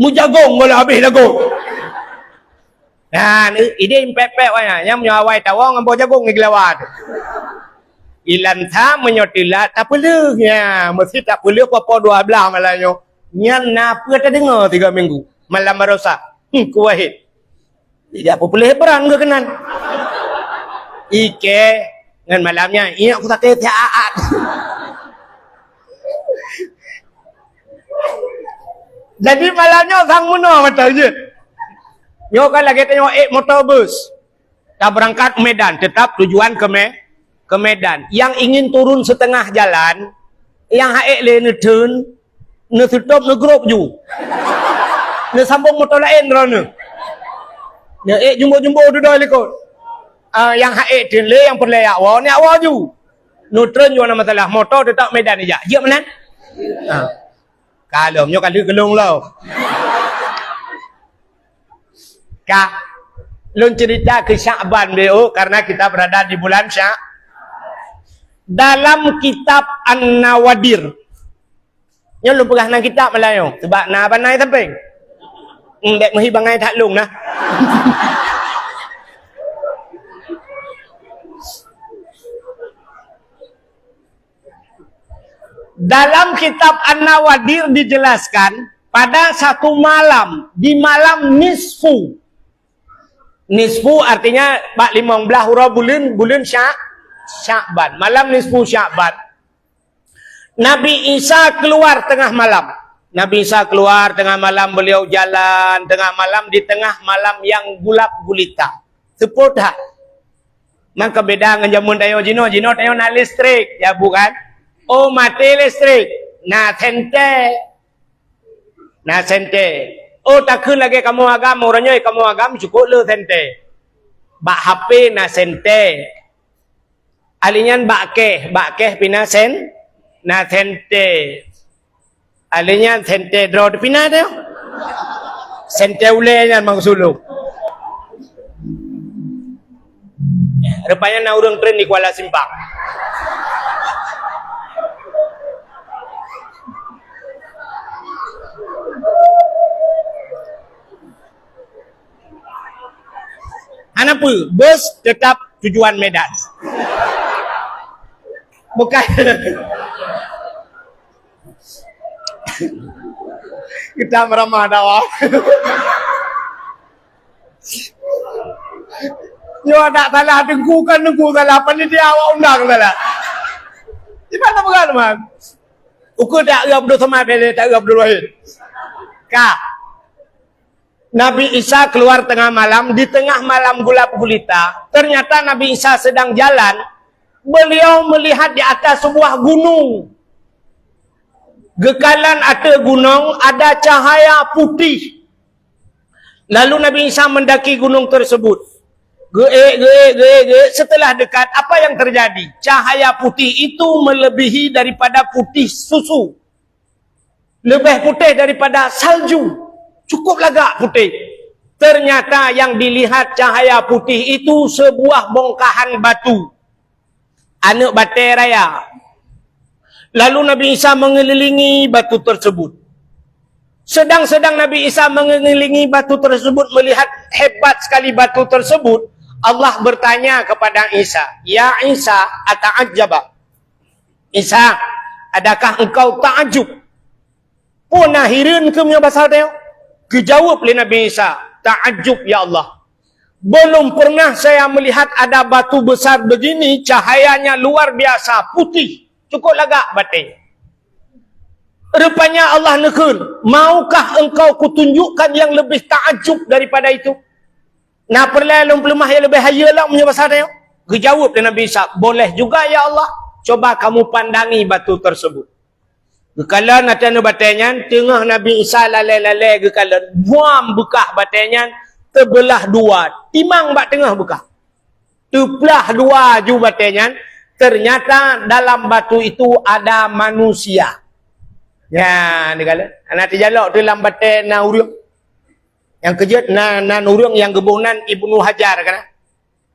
Meujagong goh lheueh habéh lagoe. Nah, idéh meupép-pép awaknyan. Nyang meunyoe awai tawoe ngon boh jagong di geulawa teuh. Ilan sa meunyoe teulat tapeuleueh nya. Meusti tapeuleueh poh-poh dua blaih malam nyoe. Nyan na peue tadeungoe tiga minggu. Malam baroesa. Hmm, kuwahid. Tidak populer beran geuh keunan. Ike ngon malam nyan, iek kusakét siat-at. Jadi malam nyoe sang meunoe mata jeuet. Nyoe kan lagée tanyoe ék moto bus. Tabeurangkat Medan, tetap tujuan ke Me-, ke Medan. Yang ingin turun setengah jalan, nyang hana ék lé neutheun, neuseutop neugrôp ju. Neusambong moto laén droeneuh. Neuék jumbo-jumbo dudoe likot. Ah, nyang hana ék theun lé nyang peureulée jak woe, neujak woe ju. Neutreun ju hana masalah, moto teutap Medan ijak. Jeuet meunan? Ah. Ka lom nyoe ka lheueh geulong lom. Ka lôn cerita ke Syakban B O karena kita berada di bulan Syak. Dalam kitab An-Nawadir. Nyoe lôn peugah nan kitab Meulayu sebab na bangai sampéng. Hmm, dek meuhi bangai that lôn nah. Dalam kitab An-Nawadir dijelaskan, pada satu malam, di malam nisfu. Nisfu artinya bak limong blaih uroe buleuen, buleuen Sya-, Syakban. Malam nisfu Syakban. Nabi Isa keluar tengah malam. Nabi Isa keluar tengah malam, beliau jalan tengah malam di tengah malam yang gelap gulita. Seupôt that. Maka beda ngon jameun tanyoe jinoe, jinoe tanyoe na listrik, ya bukan? Oh, maté listrik, na senter. Na senter. Oh, takheun lagée kamoe agam, uroe nyoe kamoe agam cukôp le senter. Bak H P na senter. Ahli nyan bak keh, bak keh pih na sen-, na senter. Ahli nyan senter droe pih na teuh. Senter ulée nyan maksud lôn. Rupanya na ureuëng treun di Kuala Simpang. Hana peue, bus tetap tujuan Medan. Bukan. Kita meramah dakwah. Nyoe tak salah teungku, kan teungku salah, panitia awak undang salah. Di mana berat, man? Ukur tak eu Abdul Somad, tak eu Abdul Wahid. Ka. Nabi Isa keluar tengah malam, di tengah malam gelap gulita. Ternyata Nabi Isa sedang jalan, beliau melihat di atas sebuah gunung. Geukalon ateueh gunong ada cahaya putih. Lalu Nabi Isa mendaki gunung tersebut. Geuék, geuék, geuék, geuék. Setelah dekat, apa yang terjadi? Cahaya putih itu melebihi daripada putih susu. Lebih putih daripada salju. Cukup lagak putih. Ternyata yang dilihat cahaya putih itu sebuah bongkahan batu. Aneuk batée raya. Lalu Nabi Isa mengelilingi batu tersebut. Sedang-sedang Nabi Isa mengelilingi batu tersebut, melihat hebat sekali batu tersebut, Allah bertanya kepada Isa, "Ya Isa, ata'ajjaba?" "Isa, adakah engkau takjub?" "Peue na hireuen keuh meunyoe basa teuh?" Geujaweueb lé Nabi Isa, "Takjub, ya Allah. Belum pernah saya melihat ada batu besar begini, cahayanya luar biasa, putih, cukup lagak batée." Rupanya Allah neukheun, "Maukah engkau kutunjukkan yang lebih takjub daripada itu?" "Na peureulée lôn peuleumah nyang leubeh hayeue lom meunyoe basa teuh?" Geujaweueb lé Nabi Isa, "Boleh juga, ya Allah. Coba kamu pandangi batu tersebut." Geukalon ateueh aneuk batée nyan, teungoh Nabi Isa lalée-lalée geukalon, buam beukah batée nyan teubeulah dua, timang bak teungoh beukah. Teuplah dua ju batée nyan, ternyata dalam batu itu ada manusia. Nyan, geukalon. Hana teujalok teuh lam batée na ureuëng. Nyang keujeuet na, na ureuëng nyang geuboh nan Ibnu Hajar, kan?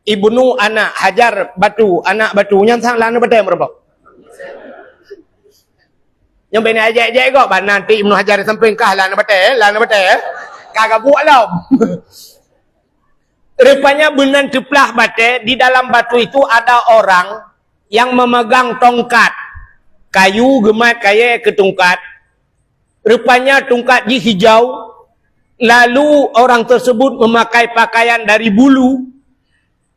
Ibnu anak Hajar batu, anak batu, nyan sang lam batée meureumpok. Nyang bina ejek-ejek kok, ban nanti Ibnu Hajar sampéng kah lam batée, lam batée. Ka gabuek lom. Rupanya beunan teuplah batée, di dalam batu itu ada orang yang memegang tongkat. Kayu geumat kayée keu tungkat. Rupanya tungkat jih hijau, lalu orang tersebut memakai pakaian dari bulu,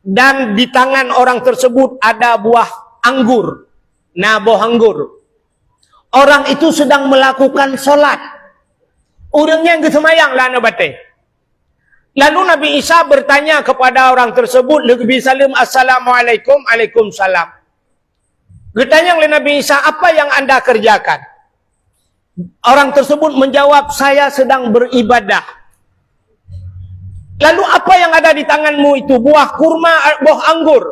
dan di tangan orang tersebut ada buah anggur, na boh anggur. Orang itu sedang melakukan salat. Ureuëng nyan geuseumayang lam batée. Lalu Nabi Isa bertanya kepada orang tersebut, leubi saleuem, "Assalamualaikum." "Alaikumsalam." Geutanyong lé Nabi Isa, "Apa yang Anda kerjakan?" Orang tersebut menjawab, "Saya sedang beribadah." "Lalu apa yang ada di tanganmu itu?" "Buah kurma, boh anggur."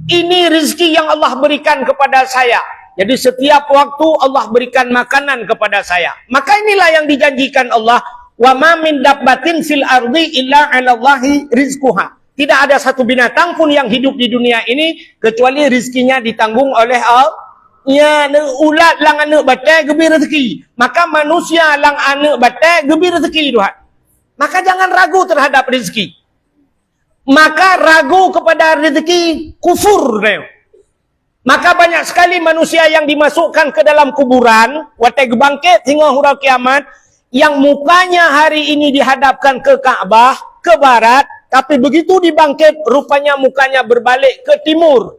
"Ini rezeki yang Allah berikan kepada saya." Jadi setiap waktu Allah berikan makanan kepada saya. Maka inilah yang dijanjikan Allah, "Wa ma min dabbatin fil ardi illa 'alallahi rizquha." Tidak ada satu binatang pun yang hidup di dunia ini kecuali rizkinya ditanggung oleh Allah. Ya, ulat lam aneuk batée geubri rezeki. Maka manusia lam aneuk batée geubri rezeki Tuhan. Maka jangan ragu terhadap rezeki. Maka ragu kepada rezeki kufur. Maka banyak sekali manusia yang dimasukkan ke dalam kuburan, watée geubangkét singoh uroe kiamat, yang mukanya hari ini dihadapkan ke Ka'bah, ke barat, tapi begitu dibangkit, rupanya mukanya berbalik ke timur.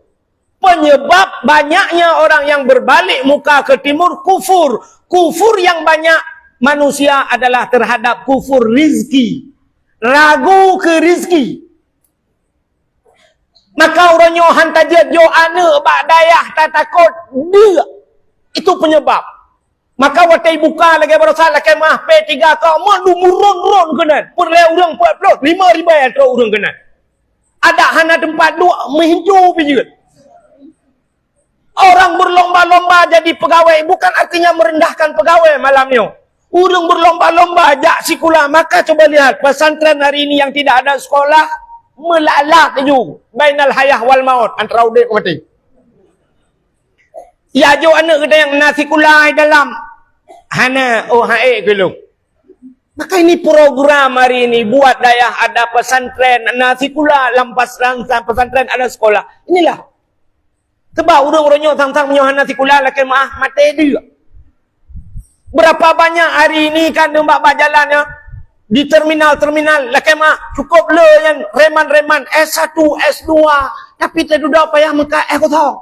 Penyebab banyaknya orang yang berbalik muka ke timur, kufur. Kufur yang banyak manusia adalah terhadap kufur rizki. Ragu ke rizki. Maka uroe nyoe han tajeuet jok aneuk bak dayah, tatakot deuk. Itu penyebab. Maka watée buka lagée baroesa, lakée meuah, P tiga ka, meuduek meuron-ron keunan. Peureulée ureuëng peuet ploh, lima ribée trok ureuëng keunan. Adak hana teumpat duek, meuhincu pih jeuet. Orang berlomba-lomba jadi pegawai bukan artinya merendahkan pegawai malam nyoe. Ureuëng berlomba-lomba jak sikula, maka coba lihat pesantren hari ini yang tidak ada sekolah, meulalah laju bainal hayah wal maut, antara udeb ngon maté. Ya, jok aneuk geutanyoe na sikula di dalam. Hana, oh, hai, keu lôn. Maka ini program hari ini buat dayah ada pesantren, na sikula lam pesantren, pesantren ada sekolah. Inilah. Sebab ureuëng-ureuëng nyoe sang-sang meunyoe hana sikula, lakée meuah, maté deuk. Berapa banyak hari ini kan nyoe bak-bak jalan nyoe, di terminal-terminal, lakée meuah, cukup le nyan reman-reman S satu, S dua, tapi teududoe payah meukat S kosong.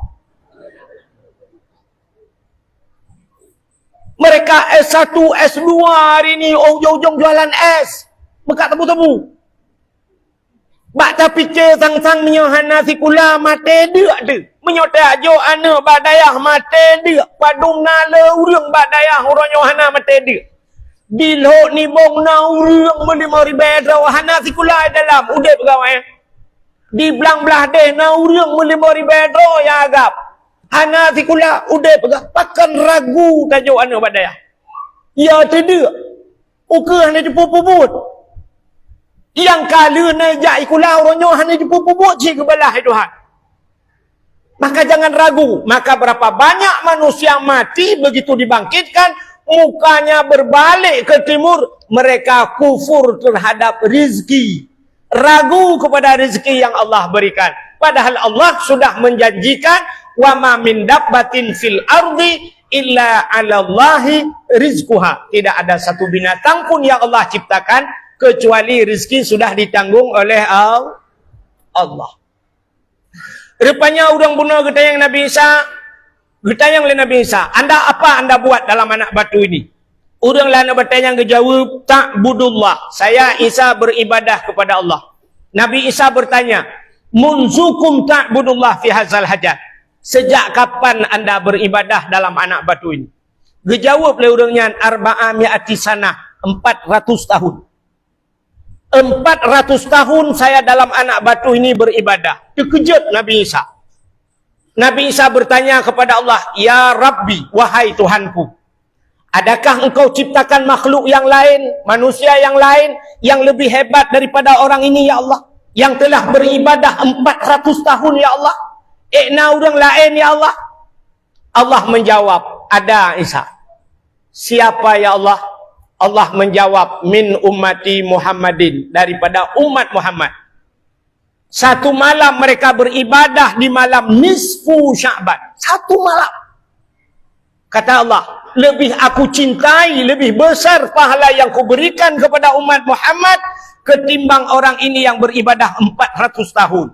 Mereka S satu, S dua hari ini, ujong-ujong jualan es. Meukat tebu-tebu. Bak tapike sang-sang meunyoe hana sikula, maté deuk teuh. Meunyoe tajok aneuk bak dayah, maté deuk. Padum na le ureuëng bak dayah uroe nyoe hana maté deuk. Di Lhok Nibong na ureuëng meulima ribée droe, hana sikula di dalam, udeb pegawai. Di Blang Blahdeh na ureuëng meulima ribée droe nyang agam. Hana sikula, udeb pegawai. Pakon ragu tajok aneuk bak dayah? Ya, teudeuk. Ukeue hana jipeubuet. Nyang ka lheueh na jak sikula uroe nyoe hana jipeubuet cit geubalah lé Tuhan. Maka jangan ragu. Maka berapa banyak manusia mati begitu dibangkitkan, mukanya berbalik ke timur, mereka kufur terhadap rizki. Ragu kepada rezeki yang Allah berikan. Padahal Allah sudah menjanjikan, "Wa ma min dabbatin fil ardi illa 'alallahi rizquha." Tidak ada satu binatang pun yang Allah ciptakan kecuali rezeki sudah ditanggung oleh Al-, Allah. Rupanya ureuëng bunoe geutanyong Nabi Isa, geutanyong lé Nabi Isa, "Anda, apa anda buat dalam anak batu ini?" Ureuëng laén geutanyong geujaweueb, "Ta'budullah, saya Isa beribadah kepada Allah." Nabi Isa bertanya, "Munzukum ta'budullah fi hazal hajar?" "Sejak kapan anda beribadah dalam anak batu ini?" Geujaweueb lé ureuëng nyan, "Arba'a mi'ati sanah, empat ratus tahun." "Empat ratus tahun saya dalam anak batu ini beribadah." Teukeujot Nabi Isa. Nabi Isa bertanya kepada Allah, "Ya Rabbi, wahai Tuhanku, adakah Engkau ciptakan makhluk yang lain, manusia yang lain, yang lebih hebat daripada orang ini, ya Allah, yang telah beribadah empat ratus tahun, ya Allah? Ék na ureuëng laén, ya Allah?" Allah menjawab, "Ada, Isa." "Siapa, ya Allah?" Allah menjawab, "Min ummati Muhammadin, daripada umat Muhammad." Satu malam mereka beribadah di malam nisfu Sya'ban. Satu malam. Kata Allah, "Lebih aku cintai, lebih besar pahala yang kuberikan kepada umat Muhammad ketimbang orang ini yang beribadah empat ratus tahun."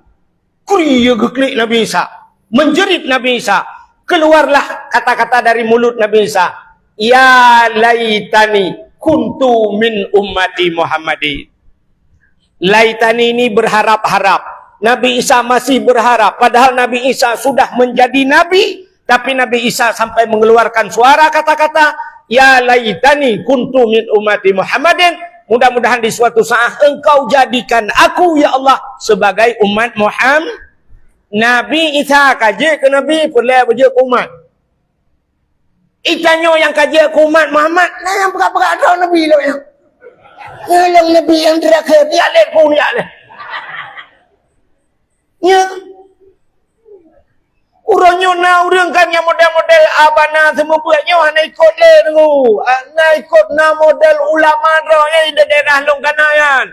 Kuri geuklik Nabi Isa. Menjerit Nabi Isa. Keluarlah kata-kata dari mulut Nabi Isa, "Ya laitani kuntu min ummati Muhammadin." Laitani ini berharap-harap. Nabi Isa masih berharap, padahal Nabi Isa sudah menjadi nabi, tapi Nabi Isa sampai mengeluarkan suara kata-kata, "Ya laitani kuntu min ummati Muhammadin." Mudah-mudahan di suatu saat Engkau jadikan aku, ya Allah, sebagai umat Muhammad. Nabi Isa ka jeuet keu nabi, peureulée beujeuet keu umat. Itanyoe nyang ka jeuet keu umat Muhammad, na nyang peugah-peugah droe nabi lom nyan. Nyoe lôn nabi nyang terakhir, jak lé phon, jak lé. Nyoe. Uroe nyoe na ureuëng kan nyang model-model abana seumeubeuet nyoe hana ikot lé deungoe. Hana ikot na model ulama droe nyang di daerah lôn kana nyan.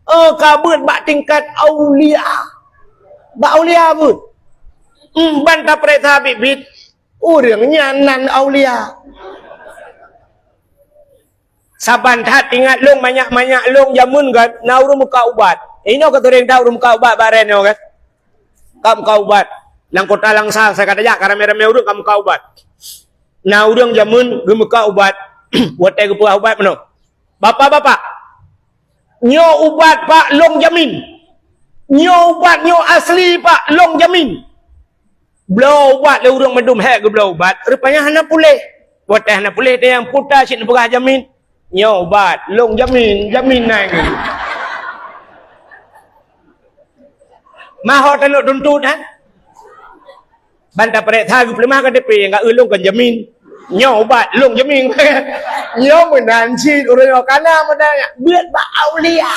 Oh, ka beuet bak tingkat aulia. Bak aulia beuet. Hmm, ban tapeuriksa biet-biet. Ureuëng nyan nan aulia. Saban that ingat lôn, manyak-manyak lôn jameun kan, na ureuëng meukat ubat. Inoe ka seuring that ureuëng meukat ubat bareng nyoe kan. Ka meukat ubat. Lam kota Langsa, saya kata jak, ka ramé-ramé ureuëng ka meukat ubat. Na ureuëng jameun geumeukat ubat. Watée geupeugah ubat meunoe, "Bapak-bapak, nyoe ubat, Pak, lôn jamin. Nyoe ubat, nyoe asli, Pak, lôn jamin." Bloe ubat lé ureuëng mandum hék geubloe ubat, rupanya hana puléh. Watée hana puléh, teuh nyang puta cit neupeugah jamin. "Nyoe ubat, lôn jamin, jamin nyan." Maho tanok tuntut, ha? Ban tapeuriksa geupeuleumah K T P nyang ka eu lôn kon jamin. "Nyoe ubat, lôn jamin." Nyoe meunan cit ureuëng nyoe kana meunan beuet bak aulia.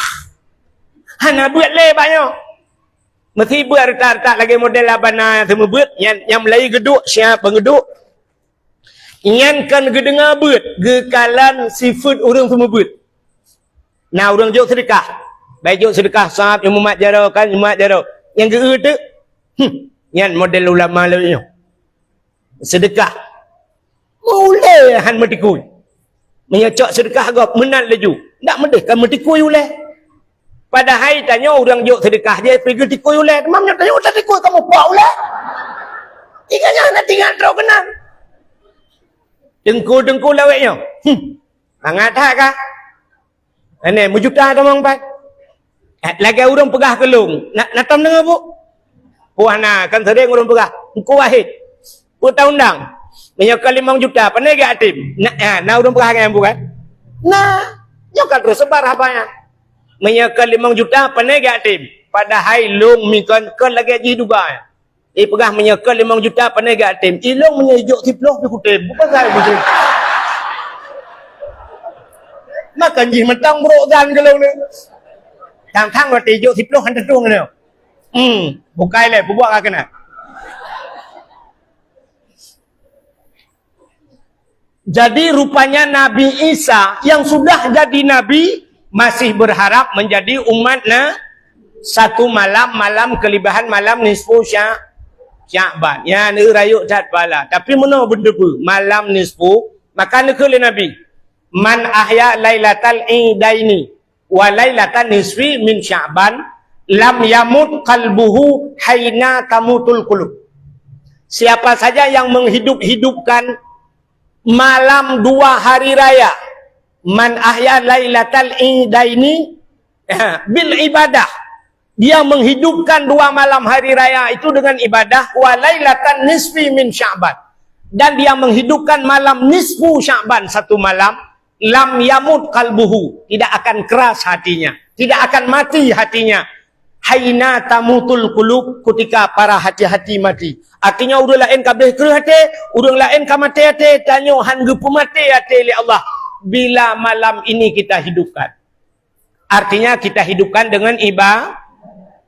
Hana beuet lé bak nyoe. Meusi beuet reutak-reutak lagée model abana nyang seumeubeuet, nyan nyang meulayeue geuduek, siapa geuduek. Nyan kon geudeungoe beuet, geukalon sifeuet ureuëng seumeubeuet. Na ureuëng jok seudeukah. Bai jok seudeukah sab, nyang mumat jaroe kan, mumat jaroe. Nyang geu-eu teuk, hmm, nyan model ulama lagée nyoe. Seudeukah. Ulée han meutikui. Meunyoe cok seudeukah gob meunan laju. Ndak meudeh kan meutikui ulée. Padahai tanyoe ureuëng jok seudeukah jih pih geutikui ulée. Teuma meunyoe tanyoe tatikui kamoe puak ulée. Tiga nyan hana tinggai droe keunan. Teungku-teungku lawét nyoe. Hmm. Mangat that ka. Aneh, meujuta tamong pat. Eh, lagée ureuëng peugah keu lôn. Na, na tom deungoe, Bu? Puah na, kan seuring ureuëng peugah. Teungku Wahid. Peue ta undang. Meunyoe ka limong juta, pane geuatem? Na, na, na ureuëng peugah ngon bukan? Na, nyoe ka teuseubar haba nyan. Meunyoe ka limong juta, pane geuatem? Padahai lôn mikon kon lagée jih duga. Ipeugah meunyoe kon limong juta, pane geuatem? Ilôn meunyoe ijok siplôh pih kutem. Bukan saya kutem. Makon jih meutang brok dan keu lôn ni. Tang-tang watée ijok siplôh han teutung nyoe. Hmm, bukai lé, peubuet ka keunan. Jadi rupanya Nabi Isa yang sudah jadi nabi masih berharap menjadi umat na satu malam, malam kelebihan malam nisfu Sya-, Sya'ban. Ya, ni rayeuk that pahala. Tapi meunoe beuneuteupeu, malam nisfu, maka neukheun lé Nabi, "Man ahya lailatal idaini wa lailatan nisfi min Sya'ban, lam yamut qalbuhu haina tamutul qulub." Siapa saja yang menghidup-hidupkan malam dua hari raya, "Man ahya lailatal idaini bil ibadah," dia menghidupkan dua malam hari raya itu dengan ibadah, "Wa lailatan nisfi min Sya'ban," dan dia menghidupkan malam nisfu Sya'ban satu malam, "Lam yamut qalbuhu," tidak akan keras hatinya, tidak akan mati hatinya. "Haina tamutul qulub," ketika para hati-hati mati. Artinya, ureuëng laén ka beh kreueh até, ureuëng laén ka maté até, tanyoe han geupeumaté até lé Allah bila malam ini kita hidupkan. Artinya, kita hidupkan dengan iba-,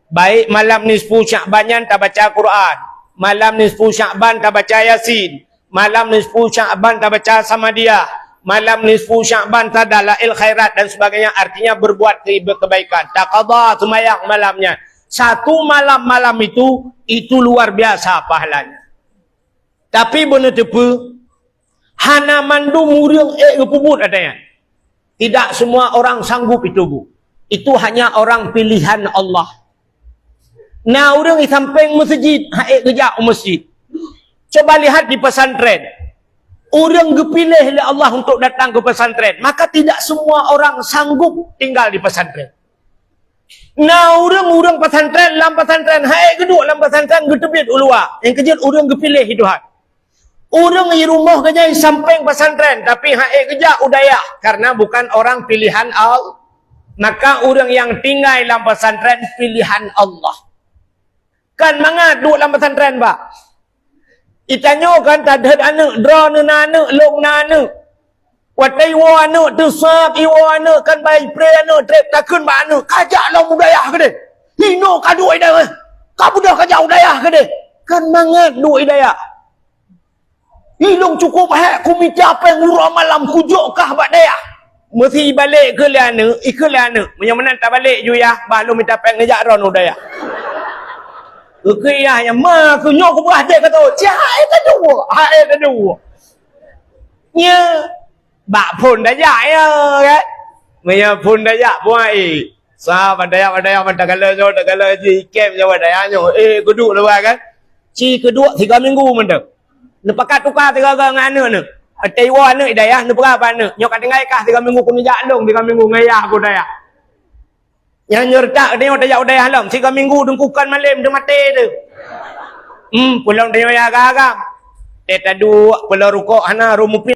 baik malam nisfu Sya'ban nyan tabaca Quran, malam nisfu Sya'ban tabaca Yasin, malam nisfu Sya'ban tabaca Samadiyah, malam nisfu Sya'ban tadalail khairat dan sebagainya, artinya berbuat kebe-, kebaikan. Taqadha seumayang malamnya. Satu malam-malam itu, itu luar biasa pahalanya. Tapi beuneuteupeu, hana mandum ureuëng ék geupeubuet ata nyan. Tidak semua orang sanggup itu, Bu. Itu hanya orang pilihan Allah. Na ureuëng di sampéng meuseujid, han ék geujak u meuseujid. Coba lihat di pesantren. Ureuëng geupiléh lé Allah untuk datang ke pesantren, maka tidak semua orang sanggup tinggal di pesantren. Na ureuëng-ureuëng pesantren, lam pesantren, han ék geuduek lam pesantren, geuteubiet u luwa. Nyang keujeuet ureuëng geupiléh lé Tuhan. Ureuëng di rumoh geuh nyan sampéng pesantren, tapi han ék geujak u dayah, karena bukan orang pilihan Allah. Maka ureuëng nyang tinggai lam pesantren pilihan Allah. Kan mangat duek lam pesantren, Pak. Itanyoe kan tadhôt aneuëk, droeneuh na aneuëk, lôn na aneuëk. Watée iwoe aneuëk teusab, iwoe aneuëk kan bai pré aneuëk treb takheun bak aneuëk, "Kajak lom u dayah keudeh. Inoe ka duek i dayah. Ka beudôh kajak u dayah keudeh." Kan mangat duek i dayah. Ilong cukup hék kumita péng uroe malam kujok kah bak dayah. Meusi ibalek keu lé aneuëk, ikeu lé aneuëk. Meunyoe meunan tabalek ju yah, bah lôn mita péng neujak droeneuh u dayah. Keu yah nyang ma keu nyoe kupeugah deh kata, "Cah hai ka duek, hai ka duek." Nya, bak phon dajak ya, kan? Meunyoe phon dajak puai. Sa bandaya bandaya mantagala nyoe tagala ji ikem nyoe bandaya nyoe. Eh, kuduek leubeh kan? Ci kuduek tiga minggu mantap. Neupakat tuka tiga ga ngan aneuk nyoe. Até iwa aneuk idayah neupeugah bak aneuk. Nyoe ka tinggai kah tiga minggu keuneuk jak lom tiga minggu ngayah aku dayah. Nyang nyeureutak teuh nyoe tajak u dayah lom, sigoe minggu deungkukan malém teumaté teuh. Hmm, pulang teuh nyoe ya agam-agam. Teuh taduek, pulang rukok hana, rhom muphom